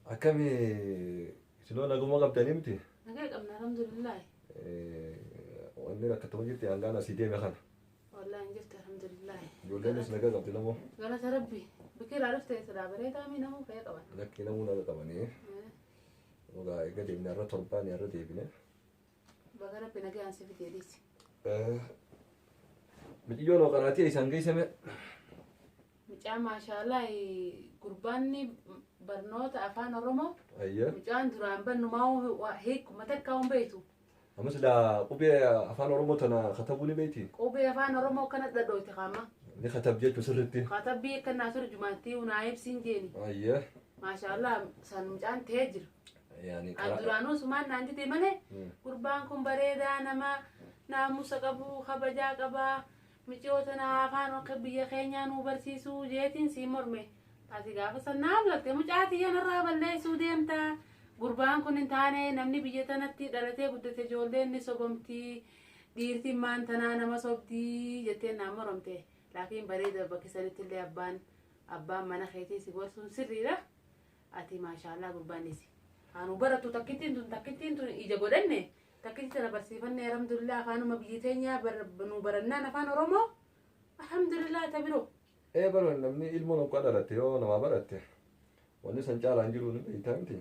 Akkami isinoo naguma qabdanii miti? Nagaa qabna alhamdulillah. Wanni rakkatamu jirti hangaan asii deeme kana. Wallahi hin jirti alhamdulillah. Ijoolleenis nagaa qabdi namoo. Galata rabbi. Biqiraa dhufte silaa bareedaa mi namuu fayya qaban. Lakkii namuu naga qabanii. Dhugaa eega deemne irra torbaan irra deebine. Baga rabbi nagaan si fidee dhiisi. Miciyyoon hoo qaraatii isaan geessame. Mucaa maashaallah gurbaanni barnoota afaan Oromoo. Ayya. Mucaan duraan bannumaa hiikuma takka hin beektu. Amma silaa qubee afaan Oromoo tana katabuu ni beekti. Qubee afaan Oromoo kana dhadhooyte qaama. Ni katab jechuu sirriitti. Katabbii akka naa turjumaantii naa ibsiin jeeni. Ayya. Maashaallah san mucaan ta'ee jira. Yaani An karaa. duraanuu sumaan naan dide malee gurbaan kun bareedaa nama naamusa qabu kabajaa qabaa micoota na afaan akka biyya keenyaa nuu barsiisuu jeetiin sii morme. Ati gaafa san naaf latte mucaa tiyya narraa balleessuu deemta. Gurbaan kun hin taane namni biyya tanatti dhalatee guddate ijoolleen ni sobomti. Dhiirtiin maan tanaa nama sobdii jetteen naan moromte. Laakiin bareeda bakki sanitti illee abbaan abbaan mana keetii si gorsuun sirriidha. Ati maashaallah gurbaanis. Anu baratu takkittiin tun ija godhanne takkitti tana barsiifanne alhamdulillah afaanuma biyya teenyaa nu barannaan afaan Oromoo alhamdulillah tabiroo. Ee bara namni ilmoo tokko dhalatte yoo namaa baratte wanni san caalaan jiru ni beektaa miti.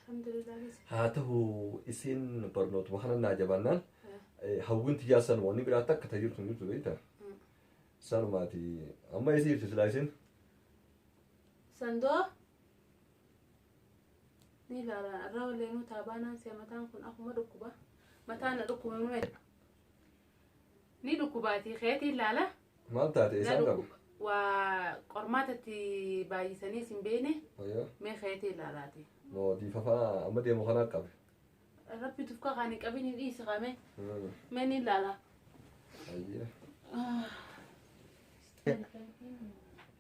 Alhamdulillah. Haa ta'u isin barnootuma kana naa jabaannaan hawwiin tiyyaa san wanni biraa takka ta jirtu hin jirtu beektaa. Sanumaati amma isii ibsi silaa isin. Sandoo ni ilaalan irra waleenuu taabaanaan see mataan kun akkuma dhukkuba mataan na dhukkuba ni dhukkubaatii keetii ilaala. Maal taate Na isaan qabu? dhukkuba waa qormaatatti baay'isanii isin beene Ayyaa. mee keetii ilaalaati. Moo diifafaa amma deemu kanaa qabe. Rabbi tufka kan hin qabin hin dhiisi qame mee ni ilaala. Ayyaa.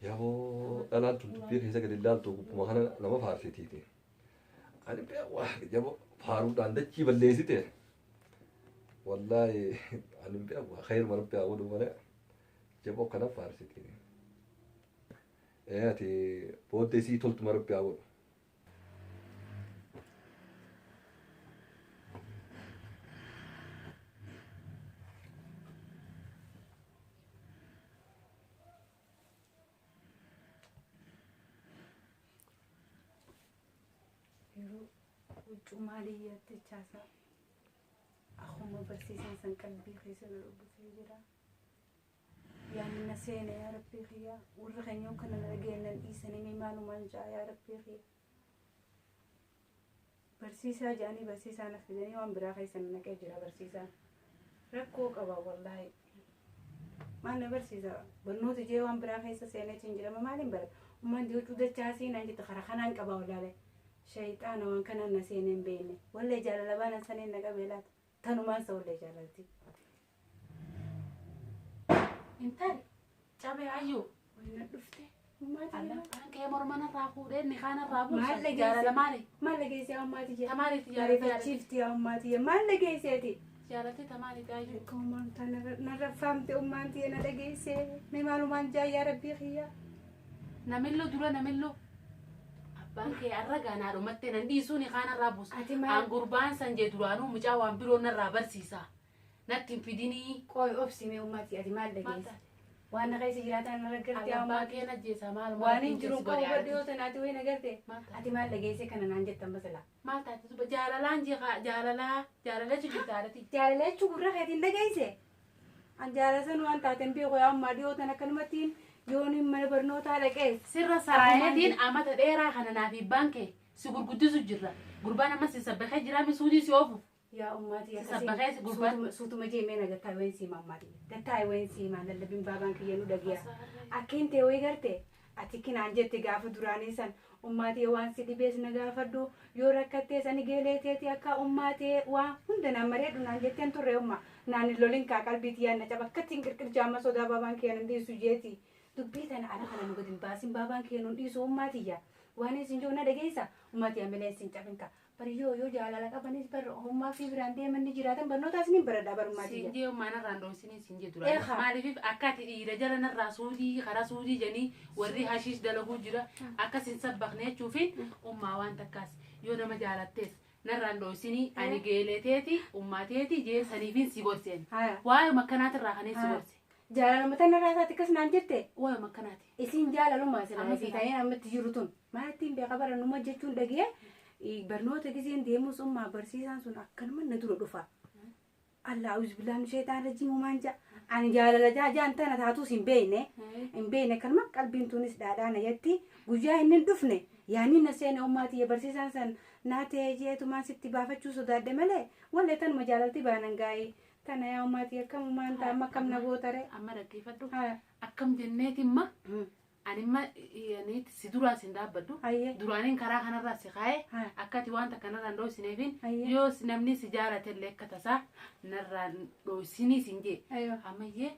Yaboo dhalaan tun dubbii keessa gadi ilaaltu gubbuma kana nama faarsitiiti. Ani waa jaboo faaruudhaan dachii balleessite. Wallaahi ani beeku khayruma rabbi haa godhu malee jaboo kana faarsiti. Ee ati booddee isii toltuma rabbi haa godhu. Yeroo huccuu maalii yaaddachaasaa akkuma barsiisaan san qalbii keessa na dhukkubsee jira. Yaanni na seene yaa rabbii kiyya warri keenya kana na dhageennan dhiisanii mee maalumaan ja'a yaa rabbii kiyya. Barsiisaa jedhanii barsiisaa na fidanii waan biraa keessa na naqee jira barsiisaan. Rakkoo qaba wallaahi. Maal na barsiisa barnoota jee waan biraa keessa seeneetiin jedhama maaliin bara ummaan huccuu dachaasii naan jette karaa kanaan qaba wallaahi. Shayxaana waan kanaan na seenee hin beekne wallee jaalala baana saneen na qabee laata tanumaan sa wallee jaalalti. Intali cabee ayyuu. Wayna dhufte ummaatii Alaabaan kee mormanarraa fuudhee inni kaanarraa Maal buusa. dhageesse? Jaalala maali? Maal dhageesse ummaatii jee? Tamaaliiti jaalala. Mariifachiifti yaa ummaatii jee maal dhageesseeti? Jaalatee tamaaliiti ayyuu. Akka ummaan narra faamte ummaan tiyya na dhageesse mee maalumaan jaa yaa rabbii kiyya. Namillo dura namillo. Abbaan kee arra gaanaa dhumattee nan dhiisuun kaanarraa buusa. Ati maal? An gurbaan san jee duraanuu mucaa waan biroo narraa barsiisa. Natti hin fidinii. Qoy obsi mee ummaatii ati maal Maal dhageesse? taate? Waan na keessa jiraatan na gargarte yaa Alaabaa ummaatii. kee najjeessa maal Waan hin jiru qabu badhiyoo tanaati wayi na garte. Maal taate? Ati maal dhageesse kana naan jettan masalaa. Maal taate duba jaalalaan jee jaalalaa jaalala jechuun jaalati. Jaalala jechuun gurra keetiin dhageesse. An jaalala san waan taateen beeku yaa ummaa dhiyoo tan akkanumattiin yoon mana barnootaa dhaqees. Sirra saafumatiin amata dheeraa kana naaf abbaan kee si gurguddisu jirra. Gurbaan amma si sabbakee jira misuudii si oofu. Yaa ummaatii Sabbaqee gurbaan. Suutuma jeemee na gattaa wayin siimaa ummaatii. Gattaa wayin siimaa lallabin baabaan kiyya nu dhagiya. Akkiin ta'e wayi garte ati kinaan jette gaafa duraanii san ummaatii waan si dhibees na gaafadhu yoo rakkattees ani geeleeteeti akka ummaatee waa hunda naan mareedhu naan jetteen turre umma naan hin lolin kaa qalbii tiyyaan na caba akkattiin qirqir jaama sodaa baabaan kiyya nan dhiisu jeeti. Dubbii tana ala kana nu gadi hin baasin baabaan kee nuun dhiisu ummaatiyya. Waan isin jiru na dhageessa ummaatiyya malee isin cabinka. Bariyyoo yoo jaalala qabanis bar ummaa fi biraan deeman ni jiraatan barnootaas ni baradhaa bar ummaatiyya. Siin jee ummaa narraan dhoofsinii siin jee duraan. Maaliif akka ati dhiira jala narraa suudii karaa suudii jedhanii warri hashiish dalaguu jira akkas hin sabbaqne jechuufiin ummaa waan takkaas yoo nama jaalattees narraan dhoofsinii ani geeleteeti ummaateeti jee saniifin si gorseen. Waa'ee akkanaatirraa kanneen si gorse. Jaalaluma tanarraa isaati akkas naan jette. Waa'ee akkanaati. Isin jaalalummaa silaa isii ta'een ammatti jiru tun maalittiin beeka baranuma jechuun dhagee barnoota giseen deemus ummaa barsiisaan sun akkanuma na dura dhufa. Allah auzubillaan sheetaan rajiimumaan ja'a. Ani jaalala jaan tana taatus hin beekne. Hin beekne kanuma qalbiin tunis dhaadhaa na jetti. Guyyaa inni hin dhufne yaanni na seene ummaatiyya barsiisaan san naa ta'ee jeetumaan sitti baafachuu sodaadhe malee wallee tanuma jaalalti baanan gaa'ee. Tana yaa ummaatii akkamumaan ta'a amma akkam na gootare. Amma dhaggeeffadhu. Akkam jenneetimma animma si duraa sin dhaabbadhu. Duraaniin karaa kanarraa si kaa'e akkati wanta kanarraan dhoosineefin yoo namni si jaalatellee akka tasaa narraan dhoosinii sin jee. Ammayyee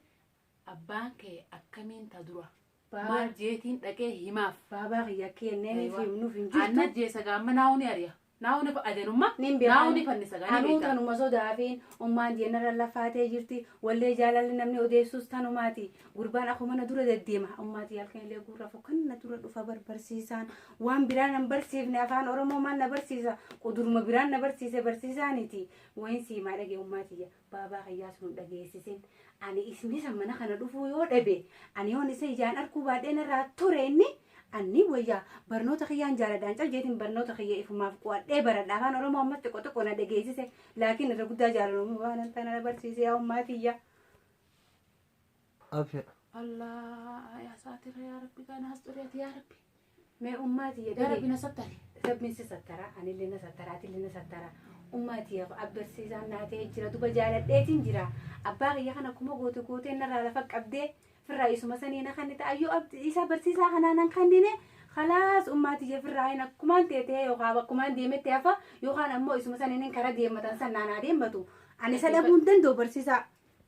abbaan kee akkamiin ta dura. Maal jeetiin dhaqee himaaf. Baabaa kiyya kenneen fi nuuf hin jirtu. Anna jeessa gaamma naa'u ni ari'a. Naa'u ni ajanummaa. Naa'u ni fannisa gaanii Anuu tanuma sodaafiin ummaan jeenarra lafaatee jirti. Wallee jaalalli namni odeessus tanumaati. Gurbaan akkuma na dura deddeema. Ummaatii halkan illee gurra fokkan na dura dhufa barbarsiisaan. Waan biraan nan barsiifne afaan Oromoo maal na barsiisa. Quduruma biraan na barsiise barsiisaaniti. Wayin siimaa dhagee ummaatiyya. Baabaa kiyyaas nu dhageessisin. Ani isni mana kana dhufuu yoo dhabe ani yoon isa ijaan arguu baadheen irraa ture inni anni wayyaa barnoota kiyyaan jaaladhaan caljeetiin barnoota kiyya ifumaaf qo'adhee baradha afaan Oromoo ammas xiqqoo xiqqoo na dhageessise laakiin irra guddaa jaalalummaa waan tana na barsiise yaa ummaatiyya. Allah yaa saatira yaa Rabbi kana as xureeti yaa Rabbi. Mee ummaatiyya Yaa Rabbi na sattari. Rabbiin si sattara anillee na sattara atillee na sattara. Ummaatiyya abbarsiisaan naa ta'ee jira duba jaaladheetiin jira abbaa kiyya kana akkuma goote gootee narraa lafa qabdee firraa isuma sanii na kannite ayyoo isa barsiisaa kanaa nan kannine khalaas ummaatiyya firraa hin akkumaan teetee yookaan akkumaan deemetti hafa yookaan ammoo isuma saniin karaa deemmatan san naanaa deemmatu ani isa dhabuu hin danda'u barsiisaa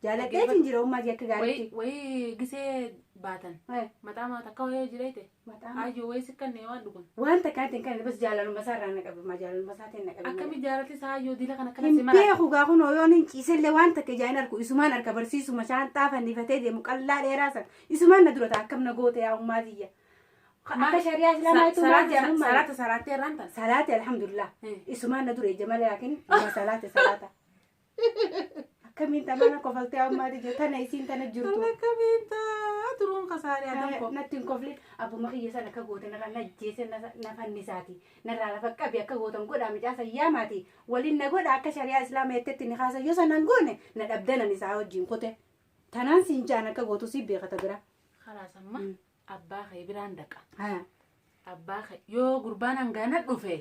jaaladheetiin jira ummaatiyya akka gaariitti. Wayii gisee baatan. Mataa maata akka wayii jireete. Ayyoo wayii sikkannee waan dhugan. Waan takkaan ittiin kan bas jaalaluma isaa irraa na qabe jaalaluma isaatiin na qabe. Akkami jaalatti isaa ayyoo dila kana akkana Hin si mara. beeku gaa kun yoon hin ciisellee waan takka ijaan argu isumaan arga barsiisuma shaanxaa fannifatee deemu qallaa dheeraa san isumaan na dura ta'a akkam na goote yaa ummaatiyya. Akka shari'aa islaamaa ittuu maal jedhamu maal? Salaata salaattee irraan tan. Salaate alhamdulillah. Isumaan na dura ija malee laakiin salaate salaata. Akkamiin tamana kofaltee ammaati tana isiin tana jirtu. Akkamiin taa turuun kasaaree adanko. Natti hin koflin abbuma kiyya sana akka goote narraa na ajjeese na fannisaati. Narraa lafa qabi akka gootan godhaa mucaa yaamaati. Waliin na godha akka shari'aa islaamaa jettetti ni kaasa yoo sanaan goone na dhabdanan isaa wajjin kote. Tanaan siin jaan akka gootu si beekata bira. Khalaas amma abbaa kee biraan dhaqa. Abbaa kee yoo gurbaan hangana dhufe.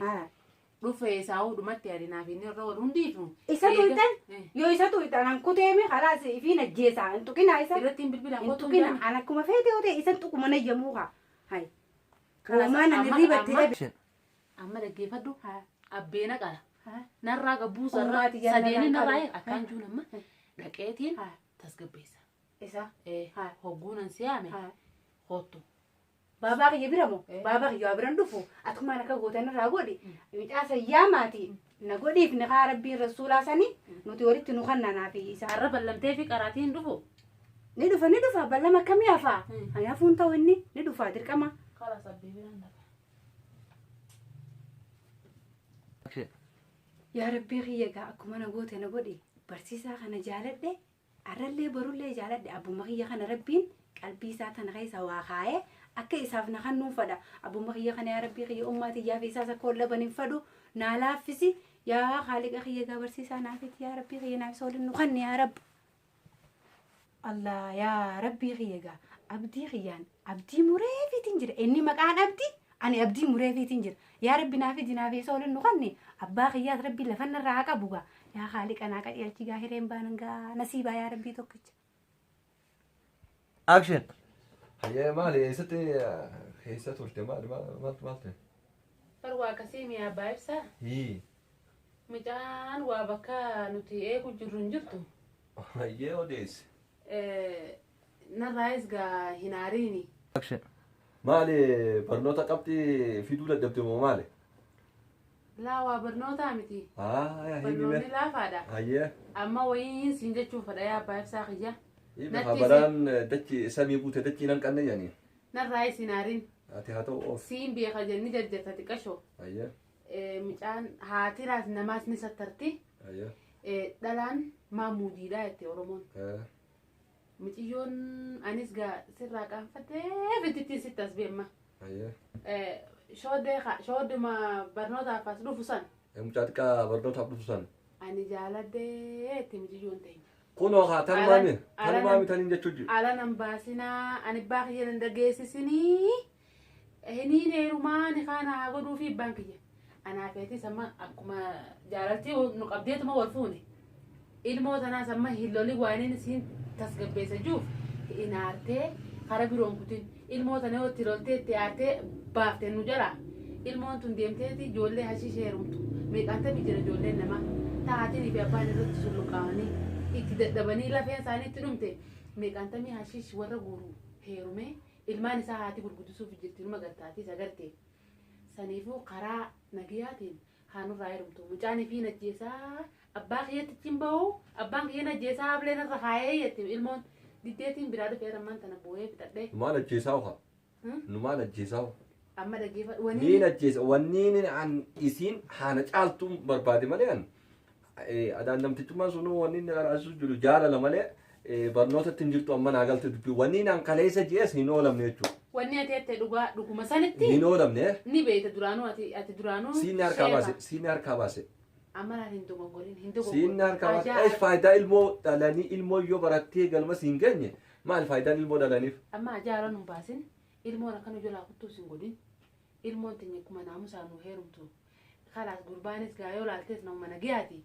Dhufe isaa dhumatti yaadinaaf inni irra wal hundiifu. Isa tuqxan yoo isa tuqxan an kuteemi khalaas ifiin ajjeesaa hin tuqinaa isa. Irratti hin bilbilan Hin tuqina an akkuma feete yoo ta'e isa tuquma nayyamuu haa. Hai. Uumaan ani ribatte dhabe. Amma dhaggeeffadhu abbeena qala. Narraa gabbuusa sadeeni narraa akkaan juun amma dhaqeetiin tasgabbeessa. Isa. Hogguunan siyaame hoottu. Baabaa kiyya bira moo? Baabaa kiyya waa biran dhufu atumaan akka gootan irraa godhi. Mucaa yaamaati na godhiif ni kaa rabbiin rasuulaa sanii nuti walitti nu kannanaa fi isa. Har'a ballamtee fi qaraatiin dhufu. Ni dhufa ni dhufa ballama akkamii hafaa? Ani hafuun ta'u inni ni dhufa dirqama. Khalaas abbee biraan dhaqa. Yaa rabbii kiyya gaa akkuma na goote na godhi barsiisaa kana jaaladhe arrallee barullee jaaladhe abbuma kiyya kana rabbiin qalbii isaa tana keessa waa kaa'ee akka isaaf na kennuun fadha abbuma kiyya kana yaa rabbii kiyya ummaatiyyaa fi isaas akka ol dhaban hin fadhu naa laaffisi yaa haaliqa kiyya gaa barsiisaa naafiti yaa rabbii kiyya naaf isa waliin nu kanne yaa rabbi. Allah yaa rabbii kiyya gaa abdii kiyyaan abdii mureefiitiin jira inni maqaan abdii ani abdii mureefiitiin jira yaa rabbi naafiti naaf isa waliin nu kanne abbaa kiyyaas rabbii lafanarraa haa qabu gaa yaa haaliqa naa qajeelchi gaa hireen baanan gaa nasiibaa yaa rabbii tokkicha. Action. Hayyee maali eessatti keessa turte maali maal maal ta'e? Bar waa akkasii mi'a abbaa ibsaa. Hii. Mucaan waa bakka nuti eegu jirru hin jirtu. Hayyee odeesse. Narraayis gaa hin aariini. Maali barnoota qabxii fiduu dadhabde moo maali? Laa waa barnootaa miti. Haa himi Barnoonni mee. laafaadha. Hayyee. Amma wayiin siin jechuun fedha yaa abbaa ibsaa kiyya. Himi Natti haa balaan dachi samii buute dachii nan qanne jedhanii. Narraa isin aariin. Ati haa ta'u of. Siin beeka jenni jarjarta xiqqashoo. Hayyee. Mucaan haatiraas namaas ni sattarti. Hayyee. Dhalaan maamuudiidha jette Oromoon. Mucayyoon anis gaa sirraa qaanfattee fitittiin sitti as beemma. Hayyee. Shooddee shoodduma barnootaaf as dhufu san Mucaa xiqqaa barnootaaf dhufu san. ani jaaladhee itti mucayyoon teenya. Kunoo haa tanumaami Alan- tanumaami taniin jechuu jiru. Ala nan baasinaa ani abbaa kiyya nan dhageessisinii hiniin heerumaa ni kaana haa godhuu fi abbaan kiyya. Anaa feetis amma akkuma jaalaltii nu qabdeetuma wal fuune. Ilmoo tanaas amma hin lolin waan inni siin tasgabbeessa jiruuf hin aartee kara biroon kutin. Ilmoo tana yoo itti loltee itti aartee baafte nu jalaa. Ilmoon tun deemteeti ijoollee hashiishee heerumtu. Meeqaantamii jira ijoolleen namaa. Taatinii fi abbaan irratti sulluqaa'anii itti dadhabanii lafeen isaanii itti dhumte. Meeqaantamii hashiish warra guuru heerumee ilmaan isaa haati gurguddisuuf jirti numa gartaatii isa garte. Saniifuu karaa nagayaatiin haa nurraa heerumtu. Mucaan fi najjeesaa abbaa kiyyatti ittiin bahu abbaan kiyya najjeesaa hableen irra kaayee jetti ilmoon diddeetiin biraa dhufee rammaan tana boo'ee fixadhee. Numaan ajjeesaa ofa. Hmm? Numaan ajjeesaa ofa. Amma dhaggeeffadhu. Niin ajjeesa wanniin an isiin haana caaltuun barbaade malee an adaan namtichummaan sunuu wanni inni qaraasu jiru jaalala malee barnootatti hin jirtu amma naa galte dubbii wanniin an kaleessa jees hin oolamne jechuudha. Wanni ati jette dhugaa dhuguma sanitti Hin oolamne ni beekta duraanuu ati ati duraanuu siinni harkaa sheeka. baase siinni harkaa baase Amma laal hin dogoggorin hin dogoggorin. siinni harkaa baase Ajaa- eesh faayidaa ilmoo dhalanii ilmoo yoo barattee galma siin geenye maal faayidaan ilmoo dhalaniif? Amma ajaa'ala nu baasin ilmoon akkana jalaa kuttuus hin godhin ilmoon teenya akkuma naamusaan nu heerumtu kalaas gurbaanis gaa yoo laaltees nama nagayaati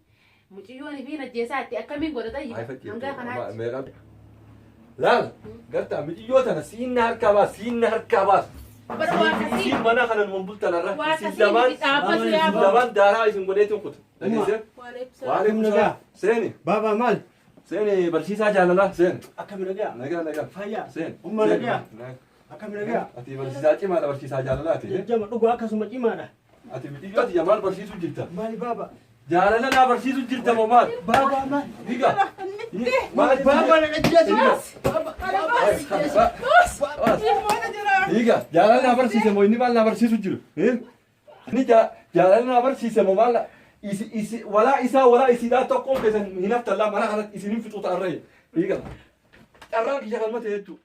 mucayyoon fi najjeesaatti akkamiin godhata hangaa kanaatti. Laal gartaa mijiyyoo tana siinni harkaa baas siinni harkaa baas. Bara waa akkasii Siin mana kana nuun bultan irra. waa Isin akkasii lamaan miti dhaabbatu isin yaa lamaan daaraa isin godheetiin kutu. Dhageessee? Waalaikum salaam. Seeni Baabaa maal? seeni barsiisaa jaalalaa seeni. Akkami nagaa? Nagaa nagaa. Fayyaa? Seeni. Umma Seeni. nagaa? Akkami nagaa? Ati barsiisaa cimaadha barsiisaa jaalalaati. Jajjama dhugaa akkasuma cimaadha. Ati mijiyyoo ati maal barsiisuu jirta? Maali baaba? Jaalala naa barsiisuu jirta moo maal? Baabaa maal? Diga. Maal? Baabaa na dhajjeesu. Diga jaalala naa barsiise moo inni maal naa barsiisu jiru? Inni jaalala naa barsiise moo maal? Isi isi walaa isaa walaa isiidhaa tokkoon keessan hin haftallaa mana kanatti isin hin fixu ta'arree. Diga. Carraan kiyya kan mate jechuudha.